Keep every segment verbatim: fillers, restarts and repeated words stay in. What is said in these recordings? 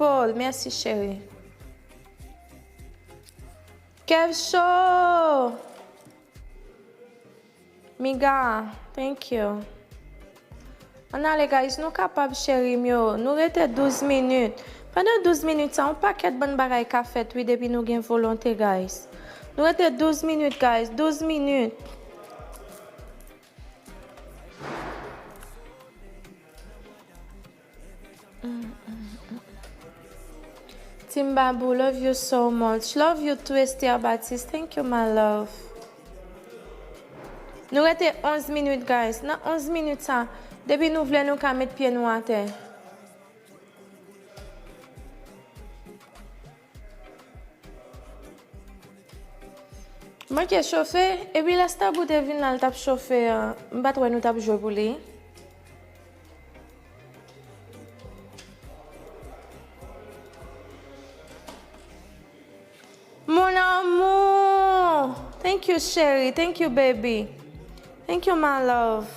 Paul, mèsi cheri. Kev Show! Miga, thank you. Ann ale, guys, nou kapab, cheri m yo. Nou rete douz minit. Pandan douz minit sa, yon pakèt bann bagay ka fèt, wi, depi nou gen volonte, guys. Nou rete douz minit, guys, douz minit. Team Babou, love you so much. Love you too, Esther Baptiste. Thank you, my love. Nou rete onz minit, guys. Nan onz minit sa, depi nou vle, nou ka met pye nou atè. Manke chofe, epi lè Stabou te vin la, l t ap chofe an, m pa t wè nou t ap jwe pou li. Mon amour! Thank you, chérie. Thank you, baby. Thank you, my love.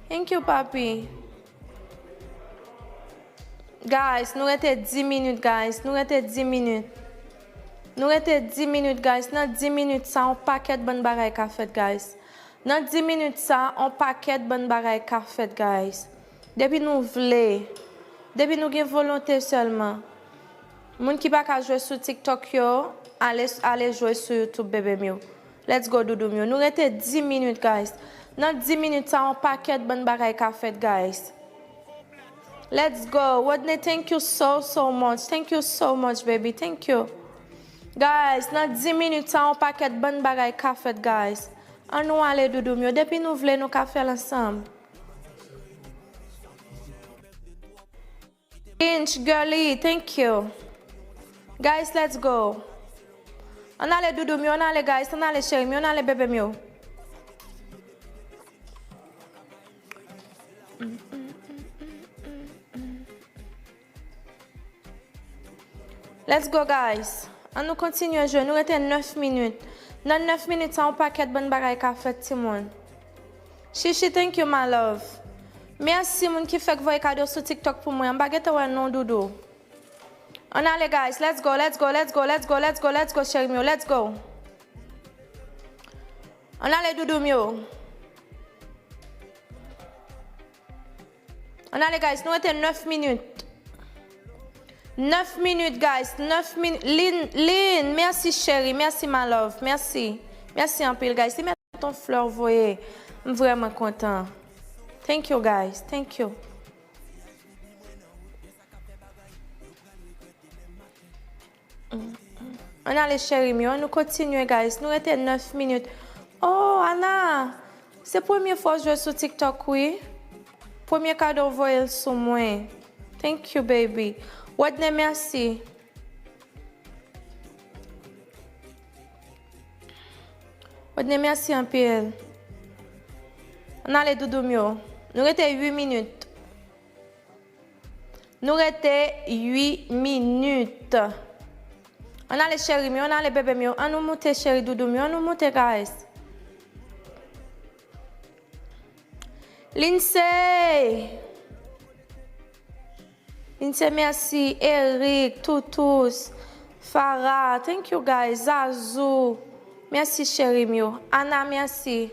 Thank you, papi. Guys, nou rete dis minit, guys. Nou rete dis minit. Nou rete dis minit, guys. Nan dis minit sa, yon pakèt bann bagay ka fèt, guys. Nan dis minit sa, yon pakèt bann bagay ka fèt, guys. Depi nou vle, depi nou gen volonte sèlman. Moun ki pa ka jwe sou TikTok yo, ale, ale jwe sou YouTube, bebe m yo. Let's go, doudou m yo. Nou rete dis minit, guys. Nan dis minit sa, yon pakèt bann bagay ka fèt, guys. Let's go. Rodney, thank you so, so much. Thank you so much, baby. Thank you. Guys, nan dis minit sa, yon pakèt bann bagay ka fèt, guys. Ann nou ale, doudou m yo. Depi nou vle, nou ka fè l ansanm. Inch, girly, thank you. Guys, let's go. Ann ale, doudou m yo, ann ale, guys, ann ale, cheri m yo, ann ale, bebe m yo. Let's go, guys. Ann nou kontinye jwe. Nou rete nèf minit. Nan nèf minit sa, yon pakèt bann bagay ka fèt, timoun. Chichi, thank you, my love. Mèsi, moun ki fèk voye kado sou TikTok pou mwen. M pa gentan wè non, doudou. Ann ale, guys. Let's go, let's go, let's go, let's go, let's go, let's go, cheri m yo. Let's go. Ann ale, doudou m yo. Ann ale, guys, nou rete nèf minit. Nèf minit, guys, nèf minit. Lin, Lin, mèsi, cheri, mèsi, my love, mèsi. Mèsi anpil, guys. Li mèt yon flè voye. M vrèman kontan. Thank you, guys, thank you. Ann ale, cheri m yo, ann nou kontinye, guys. Nou rete nèf minit. Oh, Ana, se premye fwa w jwe sou TikTok, wi. Premye kado w voye l sou mwen. Thank you, baby. Rodney, mèsi. Rodney, mèsi anpil. Ann ale, doudou m yo. Nou rete uit minit. Nou rete uit minit. Ann ale, cheri m yo, ann ale, bebe m yo. Ann nou moute, cheri doudou m yo, ann nou moute, guys. Lindsay! Lindsay, mèsi. Eric, Toutous, Farah, thank you, guys. Zazou, mèsi, cheri m yo. Ana, mèsi.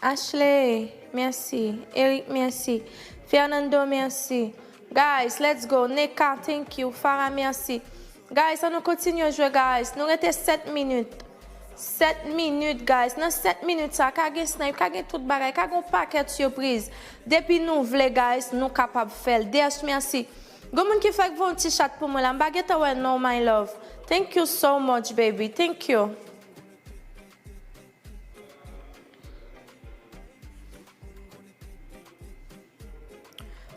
Ashley, mèsi. Eric, mèsi. Fernando, mèsi. Guys, let's go. Neka, thank you. Farah, mèsi. Guys, ann nou kontinye jwe, guys. Nou rete sèt minit. Sèt minit, guys. Nan sèt minit sa, ka gen snipe, ka gen tout bagay, ka gen yon pakèt sipriz. Depi nou vle, guys, nou kapab fè l. D H, mèsi. Gen moun ki fèk voye yon ti chat pou mwen la. M pa gentan wè non, my love. Thank you so much, baby. Thank you.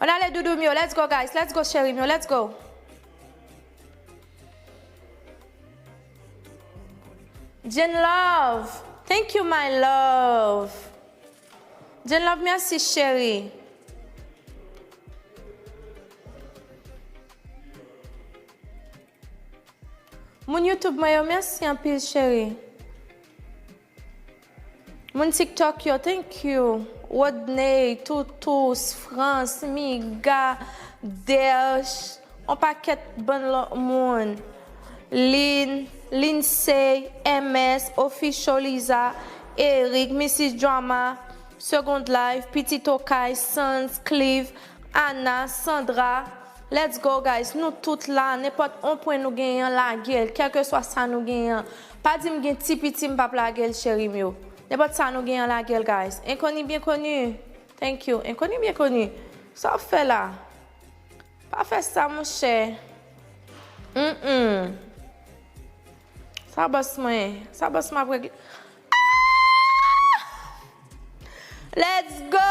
Ann ale, doudou m yo. Let's go, guys. Let's go, cheri m yo. Let's go. Jen Love. Thank you, my love. Jen Love, mèsi, cheri. Moun YouTube mwen yo, mèsi anpil, cheri. Moun TikTok yo, thank you. Rodney, Toutous, France, Miga, Derch, on pakèt bann lòt moun. Lin, Lindsay, M S, Official Liza, Eric, Missus Drama, Second Life, Pitit Okay, Sans, Clive, Anna, Sandra. Let's go, guys. Nou tout la. Nenpòt on pwen nou genyen an, lage l. Kèlkeswa sa nou genyen an. Pa di m gen ti piti, m p ap lage l, cheri m yo. Nenpòt sa nou genyen an, lage l, guys. Enkoni byen koni. Thank you. Enkoni byen koni. Sa w ap fè la? Pa fè sa, monchè. Mm-mm. Sa bòs mwen. Sa bòs mwen ap regle. Ah! Let's go!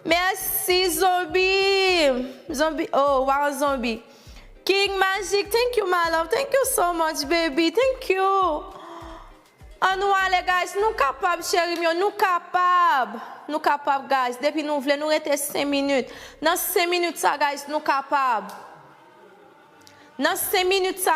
Mèsi, Zonbi. Zonbi. Oh, wow, Zonbi. King Magic, thank you, my love. Thank you so much, baby. Thank you. An nou ale, guys. Nou kapab, cheri m yo. Nou kapab. Nou kapab, guys. Depi nou vle, nou rete senk minit. Nan senk minit sa, guys, nou kapab. Nan senk minit sa,